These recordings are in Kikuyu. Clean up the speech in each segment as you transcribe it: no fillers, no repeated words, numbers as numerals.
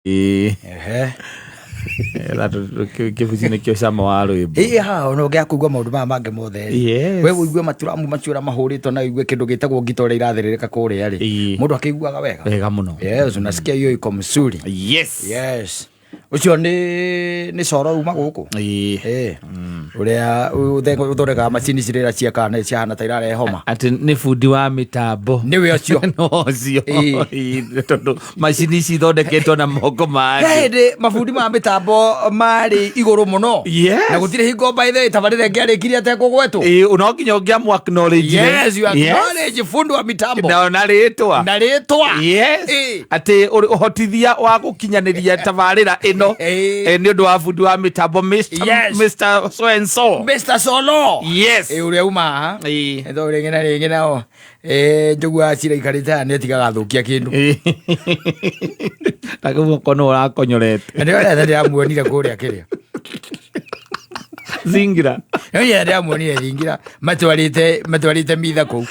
Ĩĩ. Ehe. Kĩbuci nĩkĩo cama wa rwĩmbo. Ĩĩ ha ona ũngĩaga kũigua maũndũ maya mangĩ mothe rĩ. Yes. We ũigue maturamu macio ũrĩa mahũrĩtwo na ũigue kĩndũ gĩtagwo ngita ũrĩa irathĩrĩrĩka kũrĩa rĩ. Ĩĩ. Mũndũ akĩiguaga wega. Wega mũno. Yes, unasikia hiyo iko mzuri. Yes. Yes. Ũcio nĩ nĩ coro uma gũkũ. Ĩĩ. Ĩĩ. Ũrĩa ũthondekaga macini cirĩa ciakana ciahana ta irarehe homa. Atĩ nĩ bundi wa mĩtambo. Nĩwe ũcio. No ũcio. Ĩĩ. Ĩĩ, Tondũ macini ici ithondeketwo na moko ma He andũ. hĩndĩ mabundi ma mĩtambo marĩ igũrũ mũno. Yes. Na gũtirĩ hingo by the way tabarĩra ĩngĩarĩkirie atekũgwetwo. Ĩĩ, no nginya ũngĩamũ acknowledge. Yes, you acknowledge fundi wa mitambo. Na na rĩtwa. Na rĩtwa. Yes. Ĩĩ. Atĩ ũrĩ ũhotithia wa gũkinyanĩria tabarĩra ĩno Ĩĩ. nĩ ũndũ wa bundi wa mĩtambo Mr. Yes. Mr. So and so. Mr. Solo. Yes. Ĩĩ ũrĩa uma haha. Ĩĩ. Ĩtho rĩngĩ na rĩngĩ nao. Ĩĩ njogu ya cira ikarĩte haha nĩ atigaga athũkia kĩndũ. Na guoko no ũrakonyorete. Na nĩwe ũrĩa ndĩramuonire kũrĩa kĩrĩa. Zingira. Nĩwe ndĩramuonire thingira matwarĩte matwarĩte mitha kũu.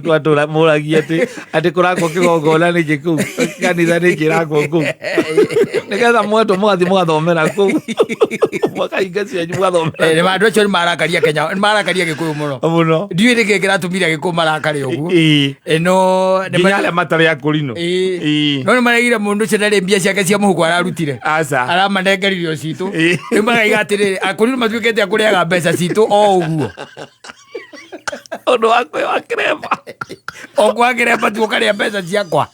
Twatũra mũragia atĩ atĩ kũrakwo kĩgongona nĩkĩ kũu kanitha nĩkĩ ĩrakwo kũu nĩgetha mwetwo mũgathiĩ mũgathomera kũu mũkahinga cianyu mũgathomera Nĩ andũ acio nĩ marakaria Kenya nĩ marakaria Gĩkũyũ mũno. mũno. Ndiũĩ nĩkĩ kĩratũmire Gĩkũyũ marakare ũguo. Ĩĩ. No nĩ Nginya arĩa matarĩ akũrinũ. Ĩĩ. Ĩĩ. No nĩ maregire mũndũ ũcio ndarĩ mbia ciake cia mũhuko ararutire. Aca. Aramanengerire o citũ. Ĩĩ. Rĩu maraiga atĩrĩrĩ, akũrinũ matuĩkĩte a kũrĩaga mbeca citũ o ũguo. Ũndũ wa kwĩwa kĩremba. O kwa kĩremba tu ũkarĩa mbeca ciakwa.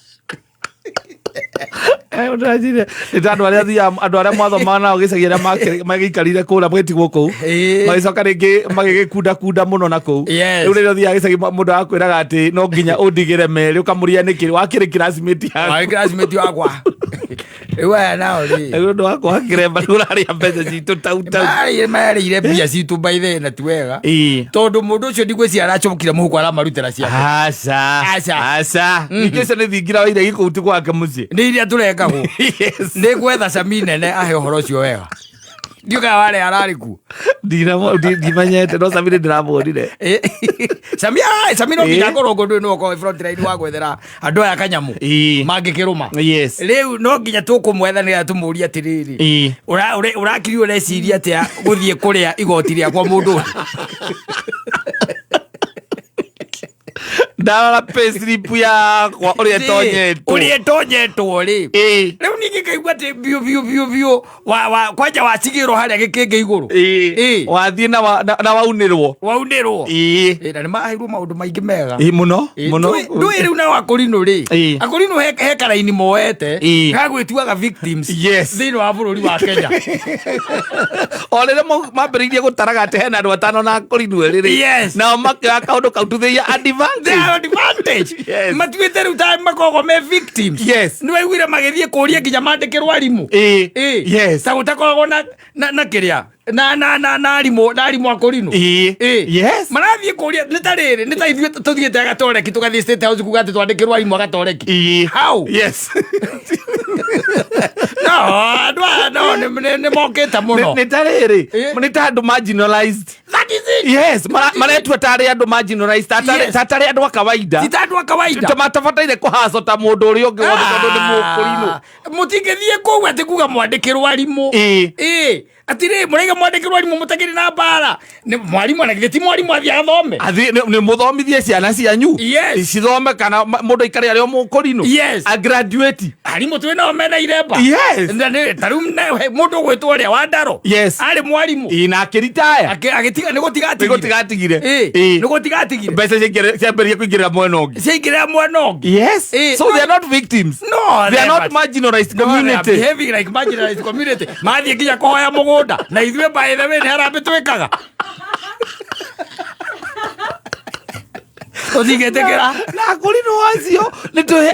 Ndĩreciria nĩ ta andũ arĩa thiaga andũ arĩa mwathomaga nao gĩcagi arĩa magĩikarire kũrĩa magĩtigwo kũu Ĩĩ. magĩcoka rĩngĩ magĩgĩkundakunda mũno na kũu Yes. rĩu rĩrĩa ũthiaga gĩcagi mũndũ agakwĩraga atĩ no nginya ũndigĩre merĩ ũkamũria nĩkĩ wakĩrĩ classmate yaku Warĩ classmate wakwa. Rĩu aya nao rĩ. Rĩu ũndũ wa kwaga kĩremba rĩu ũrarĩa mbeca citũ tau tau. Marĩire mbia citũ by the way na ti wega. Ĩĩ. Tondũ mũndũ ũcio ndigwĩciria aracokire mũhuko aramarutĩra ciake. Aca. Aca. Aca. Ningĩ ũcio nĩ thingira wa iregi kũu ti gwake mũciĩ. Nĩ iria tũrengagwo. Yes. Nĩ gwetha cami nene ahe ũhoro ũcio wega. Ndiũĩ kana warĩ ararĩ kuo. Ndimenyete no Samiri ndĩramuonire. Sami ah, Sami no nginya Ĩĩ. akorwo ngũndũ no okorwo front line wa gwethera andũ aya kanyamũ Ĩĩ. mangĩkĩrũma. Yes. Rĩu no nginya tũkũmwetha nĩgetha tũmũrie atĩrĩrĩ. Ĩĩ. Ũrakiri ũreciria atĩa gũthiĩ kũrĩa igoti rĩakwa mũndũ ũyũ? Ndarora payslip yakwa ũrĩa ĩtonyetwo. Ũrĩa ĩtonyetwo rĩ. Ĩĩ. Rĩu ningĩ ngaigua atĩ biũ biũ biũ biũ wa wa kwanja wacigĩrwo harĩa gĩkĩngĩ igũrũ. Ĩĩ. Ĩĩ. Wathiĩ na wa- na na waunĩrwo. Waunĩrwo. Ĩĩ. Ĩĩ, na nĩ maheirwo maũndũ maingĩ mega. Ĩĩ mũno Ĩĩ, mũno. ndũĩ rĩu nao akũrinũ rĩ Ĩĩ. akũrinũ he karaini moete Ĩĩ. ga gwĩtuaga victims Yes. thĩinĩ wa bũrũri wa Kenya. O rĩrĩa mambĩrĩirie gũtaraga atĩ hena andũ atano na akũrinũ erĩ rĩ. Yes. Nao makĩoya kaũndũ kau to their advantage. They are advantage. Yes. Matuĩte rĩu ta makoragwo me victims. Yes. Nĩ waiguire magĩthiĩ kũria nginya mandĩkĩrwo arimũ. Ĩĩ. Ĩĩ. Yes. Ta gũtakoragwo na na na kĩrĩa na na na na arimũ na arimũ akũrinũ. Ĩĩ. Ĩĩ. Yes. Marathiĩ kũria nĩ ta rĩrĩ nĩ ta ithuĩ tũthiĩte agatoreki tũgathiĩ State House kuga atĩ twandĩkĩrwo arimũ agatoreki. Ĩĩ. How? Yes. No, andũ aya no nĩ mokĩte mũno. Nĩ ta rĩrĩ Ĩĩ. nĩ ta andũ marginalized. That is it. Yes, maretua tarĩ andũ marginalized, Yes. ta tarĩ andũ a kawaida. Ti ta andũ a kawaida. Ta matabataire kũhacwo ta mũndũ ũrĩa ũngĩ wothe tondũ nĩ mũkũrinũ. Mũtingĩthiĩ kũu atĩ kuga mwandĩkĩrwo arimũ. Ĩĩ. Ĩĩ. Atĩrĩ, mũraiga mwandĩkĩrwo arimũ mũtakĩrĩ na mbara. Nĩ mwarimũ na githĩ ti mwarimũ athiĩ athome. Athiĩ nĩ mũthomithie ciana cianyu. Yes. Cithome kana mũndũ aikare arĩ o mũkũrinũ. Yes. A graduate. Arimũ twĩ nao mena iremba. Yes. Na nĩ- ta rĩu mũndũ ũgwĩtwo ũrĩa wa Ndaro. Yes. Arĩ mwarimũ. Ĩĩ na akĩritaya. Agĩtiga nĩ gũtiga Nĩ atigire. gũtiga atigire. Ĩĩ. Ĩĩ. Nĩ gũtiga atigire. Mbeca ciambĩrĩria kũingĩrĩra mwena ũngĩ. Ciaingĩrĩra mwena ũngĩ. Yes. Ĩĩ. So they are not victims. No, They are not but- marginalized No, they are community. behaving like marginalized community. Mathiĩ nginya kũhoya mũgũnda na ithuĩ by the way nĩ harambĩ twĩkaga. Tũtingĩtĩkĩra. Na akũrinũ acio nĩ tũĩ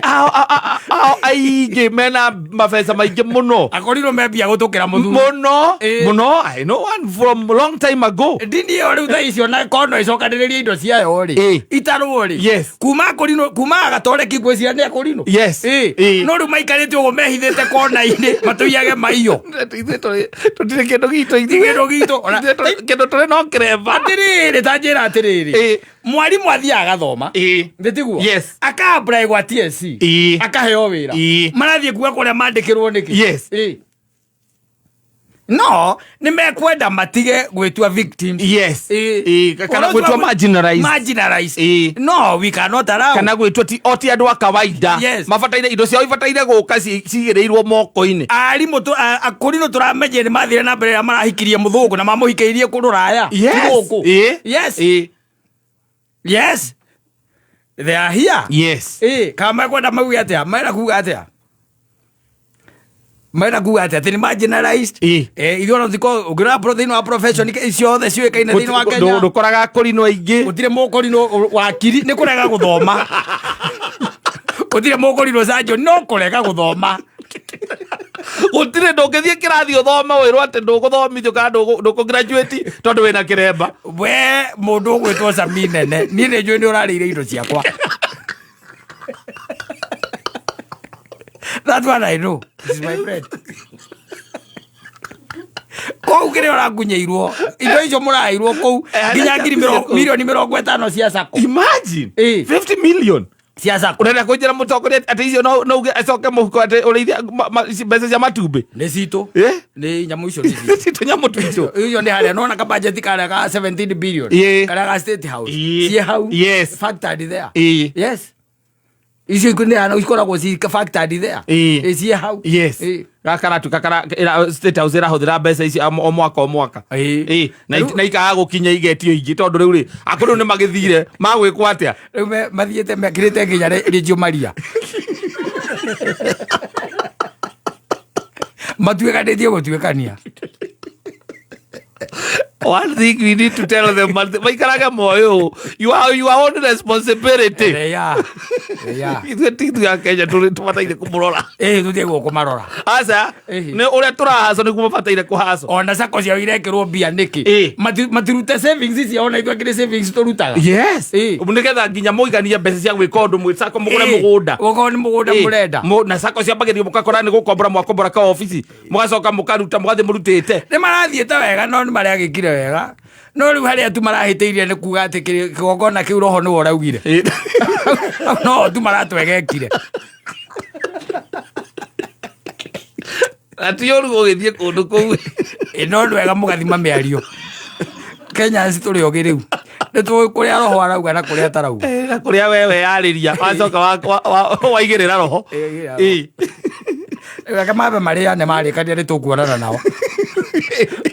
ao aingĩ mena mabeca maingĩ mũno. Akorirwo me mbia gũtũkĩra mũthuri. Mũno. Ĩĩ. Mũno. I know one from long time ago. Ndini ĩyo rĩu thaa icio na kono ĩcokanĩrĩrie indo ciayo rĩ. Ĩĩ. Itarwo rĩ. Yes. Kuma akũrinũ kuma agatoreki ngwĩciria nĩ akũrinũ. Yes. Ĩĩ. Ĩĩ. No rĩu maikarĩte ũguo mehithĩte kona-inĩ matũiyage maiyo. Ithuĩ tũtirĩ kĩndũ gitũ ithuĩ. Kĩndũ gitũ. Ona- Ithuĩ kĩndũ tũrĩ no kĩremba. Atĩrĩrĩ ta njĩra atĩrĩrĩ. Ĩĩ. Mwarimũ athiaga agathoma. Nĩ tiguo? Yes. Aka apply gwa TSC. Akaheo wĩra. Marathiĩ kuga kũrĩa mandĩkĩrwo nĩkĩ? Yes. No nĩ mekwenda matige gwĩtua victims. Yes. Kana Ũhoro ũcio gwĩtua marginalized. Marginalized. No, we cannot allow. Kana gwĩtua ti o ti andũ a kawaida. Yes. Mabataire indo ciao ibataire gũka cigĩrĩirwo moko-inĩ. Arimũ akũrinũ tũramenyire nĩ mathire na mbere rĩrĩa marahikirie mũthũngũ na mamũhikĩirie kũndũ raya. Ti Yes. gũkũ. Yes. Yes. They are here. Yes. Kana mekwenda mauge atĩa? Marenda kuga atĩa? Marenda kuga atĩa? Atĩ nĩ marginalized? Ithuĩ ona tũtikoragwo, ũngĩrora thĩinĩ wa profession ciothe ciũĩkaine thĩinĩ wa Kenya. Ndũkoraga akũrinũ aingĩ. Gũtirĩ mũkũrinũ wakiri nĩ kũrega gũthoma. Gũtirĩ mũkũrinũ surgeon no kũrega gũthoma. Gũtirĩ ndũngĩthiĩ kĩrathi ũthome wĩrwo atĩ ndũgũthomithio kana ndũkũ graduate tondũ wĩna kĩremba. We mũndũ ũgwĩtwo Sami Nene, niĩ nĩ njũĩ nĩ ũrarĩire indo ciakwa. That's what I know. This is my friend. Kũu kĩrĩa ũrakunyeirwo indo icio mũraheirwo kũu nginya ngiri mirioni 50 cia sako. Imagine. 50 million. Cia sako. Ũrenda kũnjĩra mũtongoria atĩ icio no uge acoke mũhuko atĩ ũrĩithia mbeca cia matumbĩ? Nĩ citũ. Nĩ nyamũ icio nĩ citũ. Citũ nyamũ twitũ. Icio nĩ harĩa nona ka budget karĩa ka 17 billion. Karĩa ka State House. Ciĩ hau. Yes. Factored there. Yes. Icio nĩ hana ikoragwo ci factored there. Ciĩ hau. Yes. Gaka karatuĩka State House ĩrahũthĩra mbeca ici o mwaka o mwaka. Na ikaga gũkinya igetio ingĩ tondũ rĩu rĩ, akũrũ nĩ magĩthire, magwĩkwo atĩa? Rĩu mathiĩte mekĩrĩte nginya Reggio Maria. Matuĩkanĩtie gũtuĩkania. One thing we need to tell them, maikarage moyo, you are your own responsibility. Ithuĩ ti ithuĩ a Kenya tũrĩ tũbataire kũmũrora. Tũthiĩ gũkũmarora. Aca, nĩ ũrĩa tũrahaco nĩguo mabataire kũhaco. Ona sako ciao irekĩrwo mbia nĩkĩ? Matirute savings ciao na ithuĩ akĩrĩ savings tũrutaga. Yes. Nĩgetha nginya mũiganie mbeca cia gwĩka ũndũ mwĩ sako mũgũre mũgũnda. Gũkorwo nĩ mũgũnda mũrenda. Na sako ciambagĩrĩrio mũgakora nĩ gũkombora mwakombora ka obici. Mũgacoka mũkaruta mũgathiĩ mũrutĩte. Nĩ marathiĩte wega no nĩ maragĩkire wega. No rĩu harĩa tu marahĩtĩirie nĩ kuga atĩ kĩgongona kĩu roho nĩwe ũraugire. No tu maratwegekire. Na ti ũru ũgĩthiĩ kũndũ kũu. No nĩ wega mũgathima mĩario. Kenyans tũrĩ ogĩ rĩu. Nĩ tũĩ kũrĩa roho arauga na kũrĩa atarauga. Na kũrĩa we weyarĩria, wacoka waigĩrĩra roho. Reke mambe marĩane marĩkania nĩ tũkuonana nao.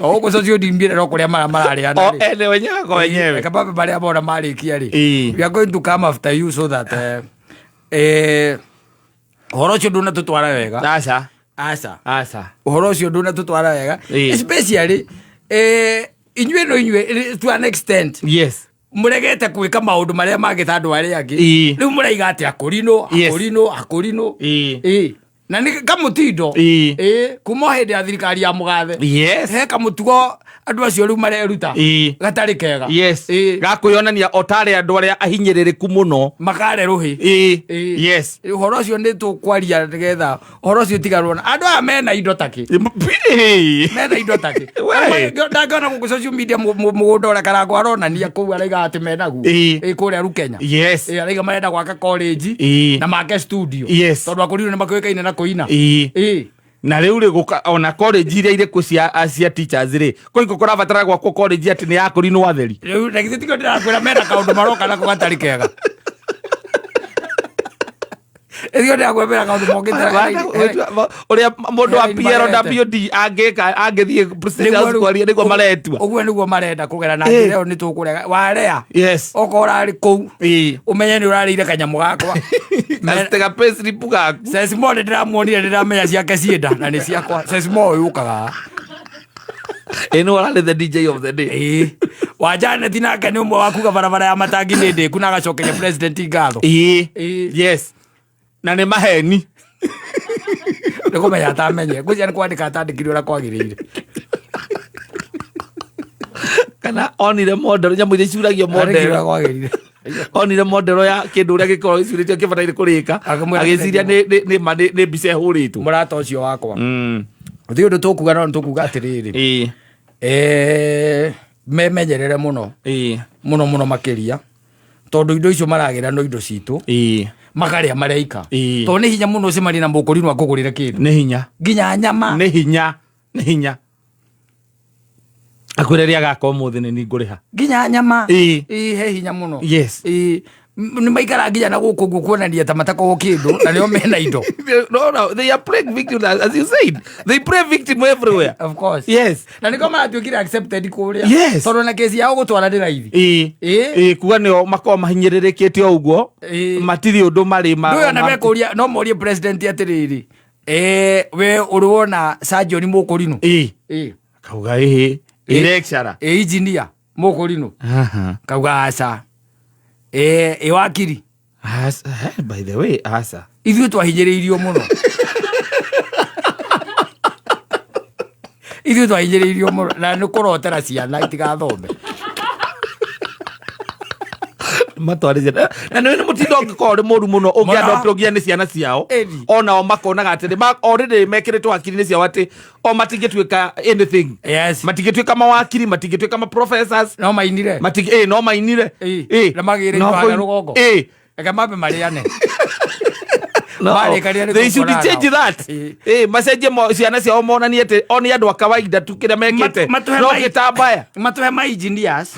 O gũkũ social media no kũrĩa mararĩana O rĩ. ene wenyewe kwa wenyewe. Reke mambe marĩa mona marĩkia rĩ. We are going to come after you so that ũhoro ũcio ndũnatũtwara wega. Aca. Aca. Aca. Ũhoro ũcio ndũnatũtwara wega. Especially, inyuĩ no inyuĩ to an extent. Yes. Mũregete gwĩka maũndũ marĩa mangĩ ta andũ arĩa angĩ. Rĩu mũraiga atĩ akũrinũ, Yes. akũrinũ, akũrinũ. Na nĩ kamũtindo. Kuma hĩndĩ ya thirikari ya mũgathe. Yes. He kamũtugo andũ acio rĩu mareruta. Gatarĩ kega. Yes. Gakwĩonania o tarĩ andũ arĩa ahinyĩrĩrĩku mũno. Makare rũhĩ. Yes. Ũhoro ũcio nĩ tũkwaria nĩgetha ũhoro ũcio ũtigarwo na andũ aya mena indo takĩ. Mena indo takĩ. We. Ndangĩona gũkũ social media mũgũnda ũrĩa Karangũ aronania kũu araiga atĩ menaguo. Kũrĩa Rukenya. Yes. Araiga marenda gwaka college na make studio. Yes. Tondũ akũrinũ nĩ makĩũĩkaine na kũina. Na rĩu rĩ gũka ona college iria irĩ kuo cia teachers rĩ, kũu kũrabatara gwakwo college atĩ nĩ ya kũrinwo atheri. Rĩu na githĩ tikĩo ndĩrakwĩra mena kaũndũ maroka nako gatarĩ kega. Ĩthio ndĩrakwĩra mena kaũndũ mokĩte. Ũrĩa mũndũ wa Hena imarete. PLWD angĩthiĩ State House kwaria nĩguo maretua. Ũguo nĩguo marenda kũgera na njĩra ĩyo nĩ tũkũrega. Warea. Yes. Okorwo ũrarĩ kũu. Ũmenye nĩ ũrarĩire kanyamũ gakwa. Gacitega payslip gaku. Sesimo nĩ ndĩramuonire, ndĩramenya ciake ciĩnda na nĩ ciakwa. Sesimo ũyũ ũkaga. Ĩ, nĩ ũrarĩ the DJ of the day. Wa Janet nake nĩ ũmwe wa kuga barabara ya matangi nĩ ndĩku na agacokeria president ngatho. Yes. Na nĩ maheni. Nĩ kũmenya atamenye. Ngwĩciria nĩ kwandĩka atandĩkire ũrĩa kwagĩrĩire. Kana onire model, nyamũ iria iciuragio model. Andĩkire ũrĩa kwagĩrĩire. Onire model ya kĩndũ ũrĩa gĩkoragwo gĩcurĩtio kĩbataire kũrĩka. Akĩmwĩra Agĩciria nĩ mbica ĩhũrĩtwo. Mũrata ũcio wakwa. Gũtirĩ ũndũ tũkuga no nĩ tũkuga atĩrĩrĩ. Memenyerere mũno. Mũno mũno makĩria. Tondũ indo icio maragĩra no indo citũ. Makarĩa mareika. Tondũ nĩ hinya mũno ũcemanie na mũkũrinũ akũgũrĩre kĩndũ. Nĩ hinya. Nginya nyama. Nĩ hinya, nĩ hinya akwĩre rĩa gaka ũmũthĩ nĩ ningũrĩha. Nginya nyama. Ĩĩ, he hinya mũno. Ĩĩ. Nĩ maikara nginya na gũkũ ũguo kuonania ta matakoragwo kĩndũ na nĩo mena indo. No, they are playing victim, as you said, they play victim everywhere. Of course. Yes. Na nĩkĩo maratuĩkire accepted kũrĩa. Yes. Tondũ na kesi yao gũtwara nĩ raithi. Ĩĩ. Ĩĩ, kuga nĩo makoragwo mahinyĩrĩrĩkĩte o ũguo. Matirĩ ũndũ marĩ ma. Ndũyũ ona mekũria, no morie president atĩrĩrĩ, we ũrĩ wona surgeon mũkũrinũ? Ĩĩ. Kauga ĩhĩ. Ĩ lecturer. Ĩ engineer mũkũrinũ? Aha. Kauga aca. Ĩ wakiri? Aca, by the way, aca. Ithuĩ twahinyĩrĩirio mũno. Ithuĩ twahinyĩrĩirio mũno na nĩ kũrotera ciana itigathome. Matwarĩte na nĩ mũtindo ũngĩkorwo ũrĩ mũru mũno ũngĩadoptwo nginya nĩ ciana ciao. Ĩni. Onao makonaga atĩ already mekĩrĩtwo hakiri-inĩ ciao atĩ o matingĩtuĩka anything. Yes. Matingĩtuĩka mawakiri, matingĩtuĩka ma professors. No mainire. No mainire. Na magĩrĩirwo No harĩa rũgongo. Reke mambe marĩane. No. Marĩkania nĩ They should tũkũrara. change that. Macenjie ciana ciao monanie atĩ o nĩ andũ a kawaida tu kĩrĩa mekĩte. Matũhe No gĩtambaya. Matũhe ma engineers,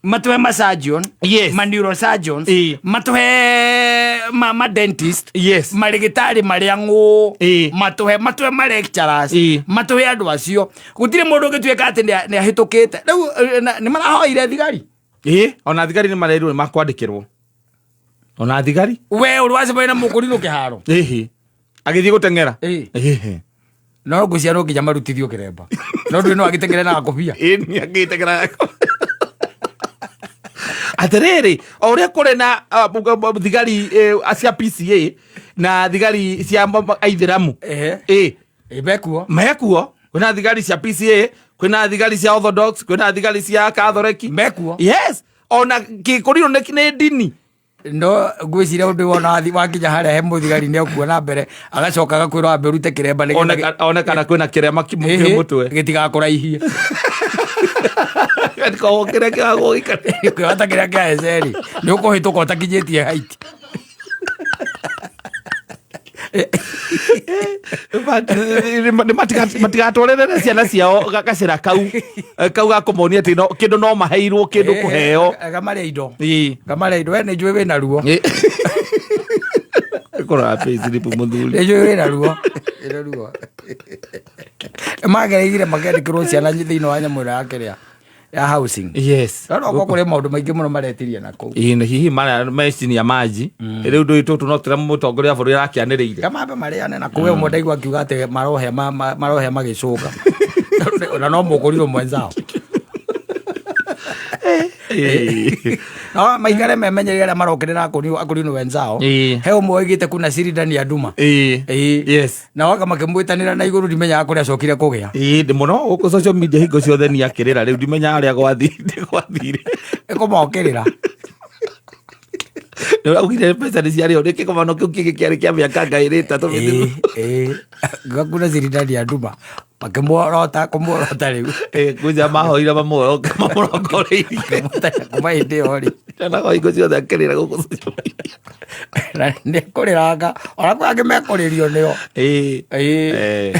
matũhe ma surgeon, Yes. ma neurosurgeons, matũhe ma dentist, Yes. marĩgĩtarĩ marĩa ng'ũ, matũhe ma lecturers, matũhe andũ acio. Gũtirĩ mũndũ ũngĩtuĩka atĩ nĩ ahĩtũkĩte. Rĩu, nĩ marahoire thigari. Ona thigari nĩ marerirwo nĩ makwandĩkĩrwo. Ona thigari. We ũrĩ wacemania na mũkũrinũ kĩharo. Ĩhĩ. Agĩthiĩ gũteng'era. Ĩhĩ. No ngwĩciria no nginya marutithio kĩremba. No ndũĩ no agĩteng'ere na gakobia. Ĩĩ, nĩ agĩteng'era na gakobia. Atĩrĩrĩ, o ũrĩa kũrĩ na thigari cia PCA na thigari cia aithĩramu. Ĩĩ, mekuo. Mekuo. Kwĩna thigari cia PCA, kwĩna thigari cia Orthodox, kwĩna thigari cia Catholic. Mekuo. Yes. Ona gĩkũrinũ nĩ ndini. No ngwĩciria ũndũ wona wakinya harĩa he mũthigari nĩ akuona mbere, agacoka agakwĩra wambe ũrute kĩremba nĩgetha One kana kwĩna kĩrema kĩ mũtwe. gĩtigakũraihie. Gĩtikoragwo kĩrĩa kĩragwo gĩikare. Kĩhota kĩrĩa kĩa Eseri, nĩ ũkũhĩtũka ũtakinyĩtie height. But, nĩ matigatwarĩrĩre ciana ciao gacĩra kau ga kũmonia atĩ kĩndũ no maheirwo, kĩndũ kũheo. Gamarĩa indo. Gamarĩa indo. We nĩ njũĩ wĩna ruo. Kũrora payslip mũthuri. Nĩ njũĩ wĩna ruo. Wĩna ruo. Magereire makĩandĩkĩrwo ciana thĩinĩ wa nyamũ ĩno ya kĩrĩa ya housing. Yes. No no kũrĩ maũndũ maingĩ mũno maretirie na kũu. Ĩĩ, nĩ hihi mara mecinia maji. Rĩu ndũĩ tũtũ no tũrĩa mũtongoria wa bũrũri arakĩanĩrĩire. Kamambe marĩane na kũu ũmwe ndaigua akiuga atĩ marohĩa magĩcũnga. Na no mũkũrirwo mwenzao. No maikare memenyereire arĩa marokĩrĩra akũrinũ wenzao. He ũmwe oigĩte kuna siri ndani ya nduma. Yes. Na waka makĩmwĩtanĩra na igũrũ ndimenyaga kũrĩa acokire kũgĩa. Ĩĩ, ndĩ mũno gũkũ social media hingo ciothe nĩ akĩrĩra rĩu ndimenyaga ũrĩa gwathire. Ĩkũmokĩrĩra. Nĩ ũraugire mbeca nĩ ciarĩo nĩ kĩgomano kĩu kĩngĩ kĩarĩ kĩa mĩaka ngai ĩrĩ ĩtatũ mĩthiru. Ĩĩ. Ngakuna siri ndani ya nduma. Makĩmuorota kũmuorota rĩu. Ngwĩciria mahoire mamũrongoreirie. Makĩmũtaya kuma hĩndĩ ĩyo rĩ. Nyonaga hingo ciothe akĩrĩra gũkũ social media. Na nĩ kũrĩranga. Ona kwĩ angĩ mekũrĩrio nĩo. Ĩĩ.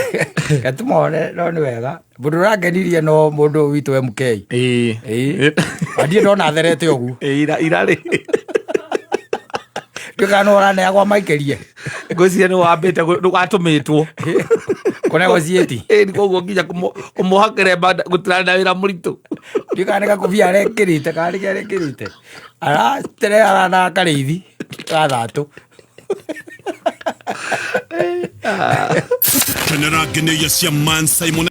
Gatumone no nĩ wega. Mũndũ ũrangenirie no mũndũ witũ MK. Ĩĩ. Andiĩ ndona atherete ũguo. Ira rĩ. Ndiũĩ kana nĩ ũraneagwo amaikĩrie. Ngwĩciria nĩ wambĩte nĩ watũmĩtwo. Kũnegotiate. Ĩĩ, koguo nginya kũmũha kĩremba gũtirarĩ na wĩra mũritũ. Ndiũĩ kana nĩ gakobia arekĩrĩte kana nĩkĩ arekĩrĩte. Aratere arana karĩithi ga thatũ. Kenera ngeneia cia Man Simon.